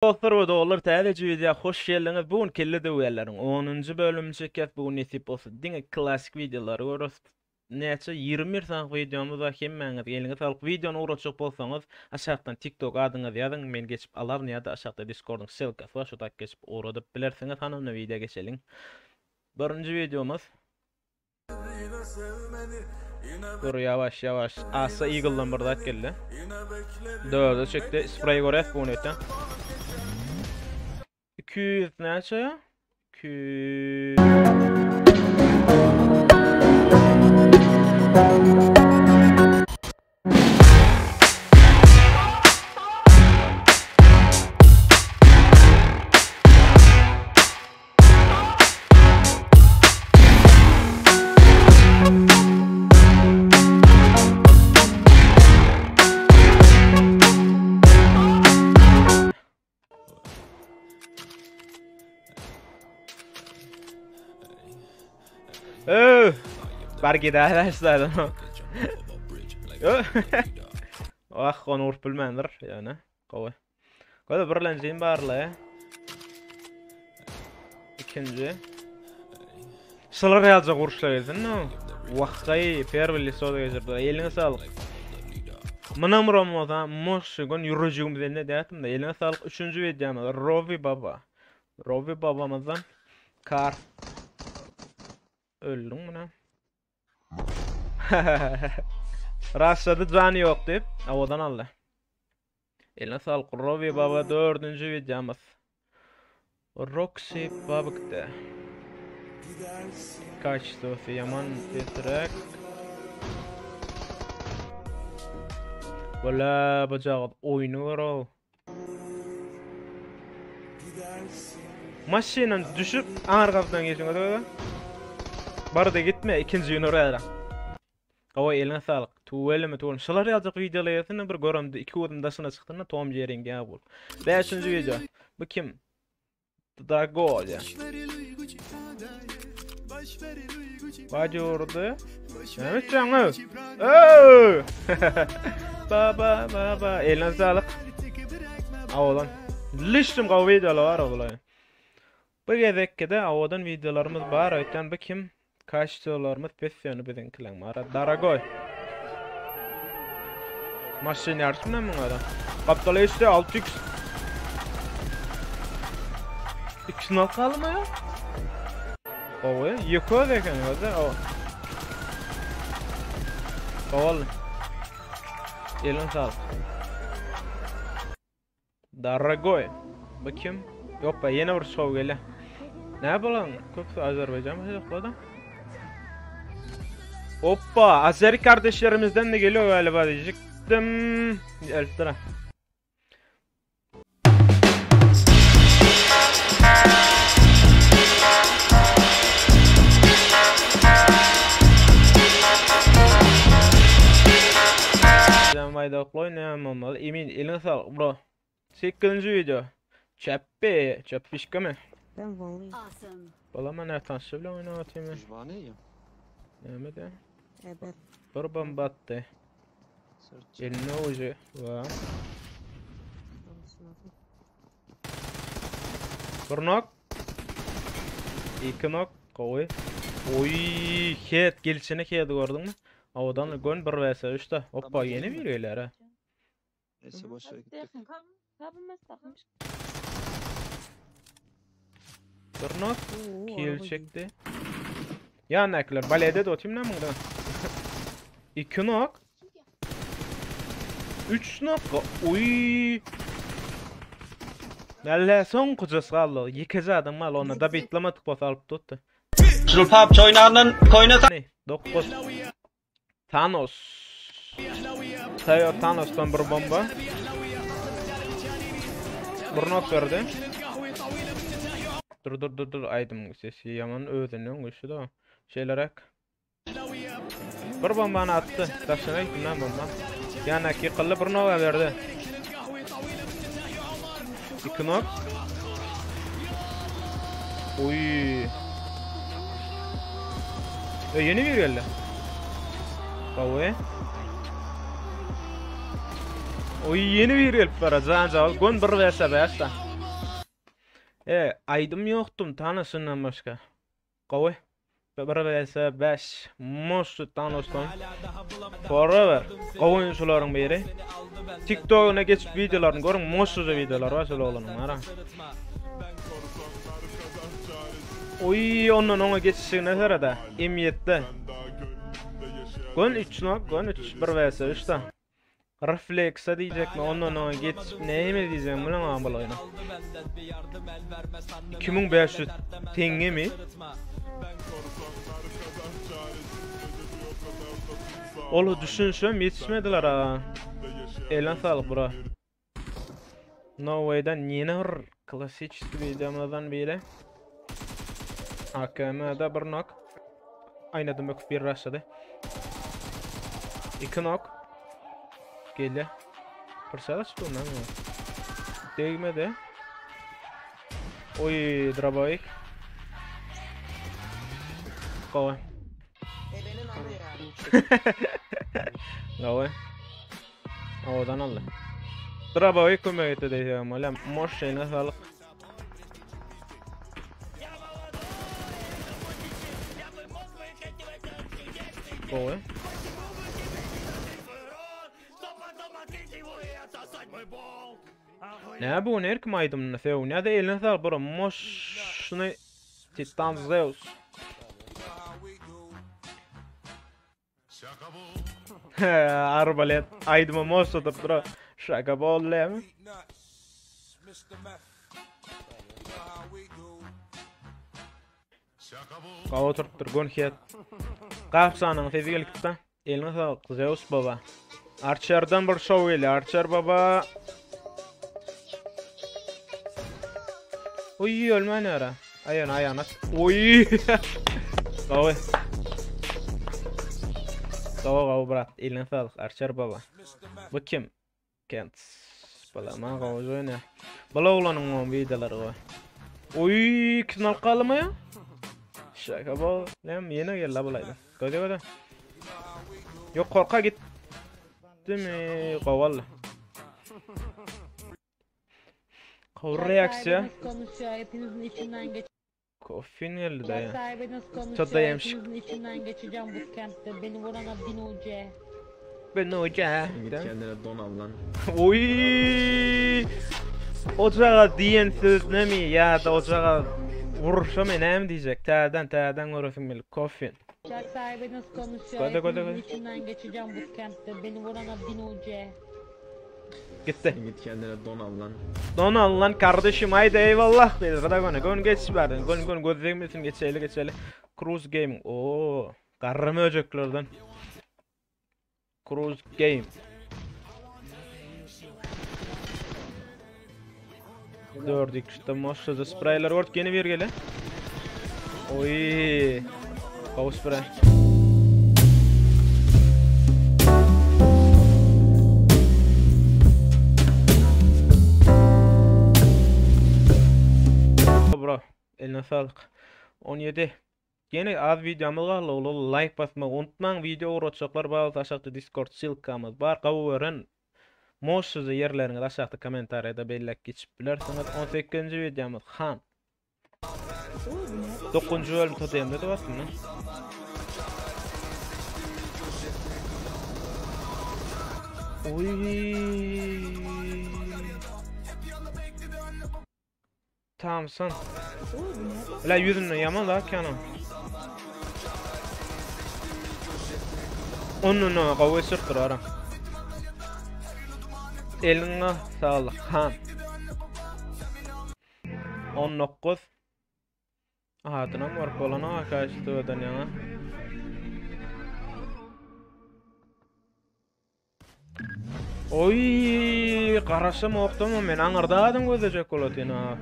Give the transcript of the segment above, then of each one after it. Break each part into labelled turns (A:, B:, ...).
A: Dostlar we doganlar täzeje wideo hoş geldiňiz. Bu gün kelle döwýänleriň 10-njy bölümini çekýäs. Bu gün nesip bolsa diňe klassyk wideolary göreris. Näçe 21 sany wideomyz bar. Hemmäňiz eliňize saglyk. Wideony ugratjak bolsaňyz aşakdan TikTok adyňyzy ýazyň. Men geçip alaryn ýa-da aşakda Discordyň ssylkasy bar. Şo tak geçip ugradyp bilersiňiz. Hany onda wideo geçeliň. Birinji wideomyz Dur ýavaş ýavaş. Asa Eagle'dan bir zat geldi. Dörde çekdi. Spray görýäs bu öten. 200 näçe? 200 Öh! Bar gidäýler şulardan. Ah, ony urup bilmändir, ýöne. Gowy. Gowy birlenjim barly. Ikinji. Şular ýaljak uruşlar gelsin. Wahgaý, perwili soda geçirdi. Eliňe saglyk. Munam uran bolsa, moşy gün ýürejigimiz eline dätim-de. Eliňe saglyk. Üçünji wideomyz Rowi baba. Rowi babamyzdan kar. Öldüň muna. Raşlady jany ýok diýip, awadan aldy. Eline saglyk Rowi baba dördünji wideomyz. Roxy Babykda. Kaçtosy ýaman pesräk. Wala bu jagaz oýny gör-ow. Maşyndan düşüp aňry gapydan geçiň öte. Barda gitme ikinji gün oraya. Hawa eliňe saglyk. Tüweleme tüweleme. Şular ýaljak wideolar ýazsana bir göremde iki gözüm daşyna çykdynda Tom Jerryň gäbi bolup. Bäşinji wideo. Bu kim? Dago diýä. Bady urdy. Näme etýäň? Öö! Baba baba eline saglyk. Awadan. Lişdim gowy wideolar bar bular. Bu gezekki-de owadan wideolarymyz bar öýtýän bu kim? Kaçtýolarymyz pes ýöne biziňkileň bar. Daragoý. Maşyn ýaryşmy näme muňa da? Gapdala geçdi 6x. Ikisini alyp galdymy ya? Gowy. Ýeke öz eken özi. O. Gowy. Elin saglyk. Daragoý. Bu kim? Ýok be, ýene bir şow gelýär. Näme bolan? Köpüsi Azerbaýjan başlaklar da. Hoppa, Azeri kardeşlerimizden de geliyor galiba diyecektim. Elflere. Baýdakly oýnaýan bolmaly. Emin eliňe saglyk bro. Sekizinji video. Çepbi, çepbişkemi?
B: Ben volley.
A: Balama ne tanşy bilen oýnap atayım.
C: Jvane
A: Näme de?
B: Evet.
A: Bir bomba atdy. Eline ucu. Va. Bir nok. Iki nok. Gowy. Oy, het gelişini het gördüňmi? Owadan gön 1 vs 3 da. Hoppa ýene bir gelýär ha.
C: Neyse boş ver gittik.
A: Bir nok. Kill çekdi. Ýandakylar balede de otayım lan muňda. 2 nok. 3 nok. Oy. Nälle soň kujas galdy. Ýekeje adam galdy. Onda da bitlamadyk bolsa alyp tutdy.
D: Şul PUBG oýnandan koýna
A: Ne? 9. Thanos. Tayo Thanos'tan bir bomba. Bir nok berdi. Dur dur dur dur aýdymyň sesi ýaman özünden güýçli da. Şeýleräk. Bir bombany atdy. Daşyna gitdi lan bomba. Ýanaki ýykyldy bir noga berdi. Iki nok. Oy. E, ýene bir geldi. Gowy. Oy ýene bir gelip bara. Jan jawab. Gön 1 vs 5 da. E, aýdym ýokdum tanyşyndan başga. Gowy. 1 vs 5. Moşy Thanosdan. Forever. Gowy oýunçylaryň biri. TikTok'una geçip videolaryny görüň. Moşyja videolar bar şol oglanyň ara. Oý, ondan oňa geçişigine serede. M7. Gön 3 nok, gön 3 1 vs 3 da. Refleksa diýjekmi, ondan oňa geçip näme diýjegimi bilemok bul oýna. 2500 teňňemi? Ol düşünşem ýetişmediler aga. Eline saglyk bro. No way'den ýene bir klassik wideomyzdan biri. AKM'da bir nok. Aýnadan böküp bir rushlady. Iki nok. Geldi. Fırsat açtı ondan mı? Degmedi. Oy, draboik. Gowy. Gowy. Owadan aldy. Draboik kömek etdi diýsem, bolýar. Moş eline saglyk. Gowy. Nä bu her kim aýdymyny sögünýär-de eline saglyk bro moşny Titan Zeus. Arbalet aýdyma moşladyp bro. Şaka boldy. Gawa oturypdyr gönhiyet. Gapsanyň sesi gelipdi. Eliňe saglyk Zeus baba. Archerden bir şow gelýär. Archer baba. Oý, ölmän ara. Aýan aýana. Oý. Gowy. Gowy gowy brat. Eliňe saglyk Archer baba. Bu kim? Kent. Balama gowy oýna. Bul oglanyň oň wideolary gowy. Oý, ikisini alyp galdymy ya? Şaka bol. Näme ýene geldi bulayda. Göze göze. Yok korka gitdimi? Gowy oldy. Gowy reaksiýa.
B: Konuşuyor hepinizin içinden geç.
A: Kofin geldi daýa.
B: Sahibi nasıl
A: Çok
B: konuşuyor
A: da yemiş.
B: hepinizin içinden geçeceğim bootcamp'te. Beni vurana bin UC.
A: Ben hoca.
E: Git kendine don al lan.
A: Oy! Ocağa diýen söz nemi ýa-da ocağa vuruşamy näme diýjek? Täzeden täzeden göresim geldi. Kofin.
B: Uçak sahibi nasıl konuşuyor
A: Göde, göde,
B: hepinizin
A: göde.
B: içinden geçeceğim bootcamp'te. Beni vurana bin UC.
A: Gitdi.
E: Git kendine don al lan.
A: Don al lan kardeşim haydi eyvallah dedi. Gada gön gön geç berdin. Gön gön göz degmesin geçeli geçeli. Cruise Gaming. Oo, garry möjeklerden. Cruise Game. Dördü ikişde moşşaja spraylar gördük. Ýene bir gele. Oý. Gowy spray. Bro, eline saglyk. 17. Ýene az videomyz galdy. Ola like basmagy unutmaň. Video ugratjaklar bar bolsa aşakda Discord ssylkamyz bar. Gowy gören moşşaja ýerleriňizi aşakda kommentariýada belläp geçip bilersiňiz. 18-nji videomyz Han. 9-njy bölüm totemde de aslynda. Oy. Thompson. La ýüzünden ýaman da kanam. Onun o gowy sürtür ara. Eliňe saglyk han. 19. Adynam görüp bolanok akaşdydan ýaňa. Oý, garaşam okdum men aňyrda adam gözlejek bolatyn ha.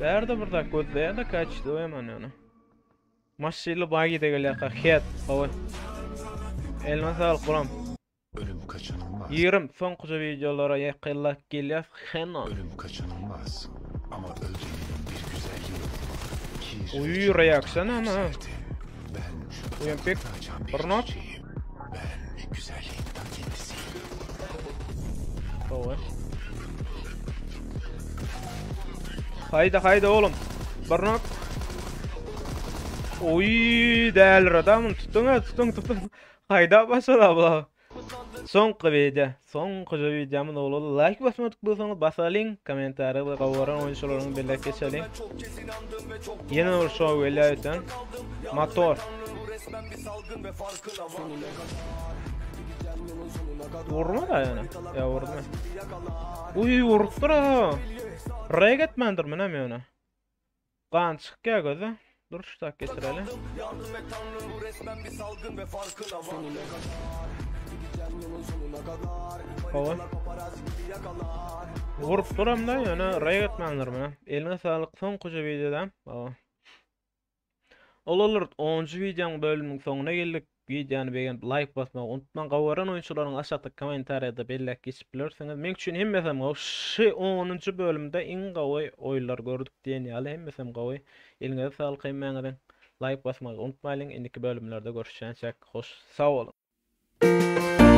A: Bärde bir zat gözleýär da kaçdy hemen ýöne. Maşynly bagide gelýär het, gowy. Eline saglyk bulam.
F: Ölüm kaçınılmaz.
A: 20 soňkuja videolara ýakynlap gelýär. Henan.
F: Ölüm kaçınılmaz. Ama öldürmenin bir güzelliği olmalı. Ki
A: Oy,
F: sürecin
A: reaksiyon
F: ortamı
A: ama.
F: yükseldi. Ben şu
A: Uyan pek
F: açan bir
A: Bırnak.
F: çiçeğim. Ben güzelliğin ta kendisiyim.
A: Gowy. Haýda haýda oglum. Bir nok. Oý, däliredi muny. Tutuň, tutuň, tutuň. Haýda başlady bular. Soňky wideo, soňkyja wideomyz oglanlar like basmadyk bolsaňyz basalyň, kommentariýada we gawaran oýunçylaryňyzy belläp geçeliň. Ýene bir şou gelýär öten. Motor. Vurma da ýöne. Ýa vurma. Uý vurupdyr ha. Reg etmändir menem ýöne. Gan çykýar göze. Dur şu tak geçireli. Hawa. Vurup duram da ýöne reg etmändir menem. Eliňe saglyk soňkuja wideoda. Hawa. Olanlar onunjy wideonyň bölüminiň soňuna geldik. Wideony begenip laýk basmagy unutmaň. Gawaran oýunçylaryň aşakda kommentariýada belläp geçip bilersiňiz. Meň üçin hemmesem gowy. Şy onunjy bölümde iň gowy oýunlar gördük diýen ýaly hemmesem gowy. Eliňize saglyk hemmäňiziň. Laýk basmagy unutmaýlyň. Indiki bölümlerde görüşýänçäk hoş sag boluň.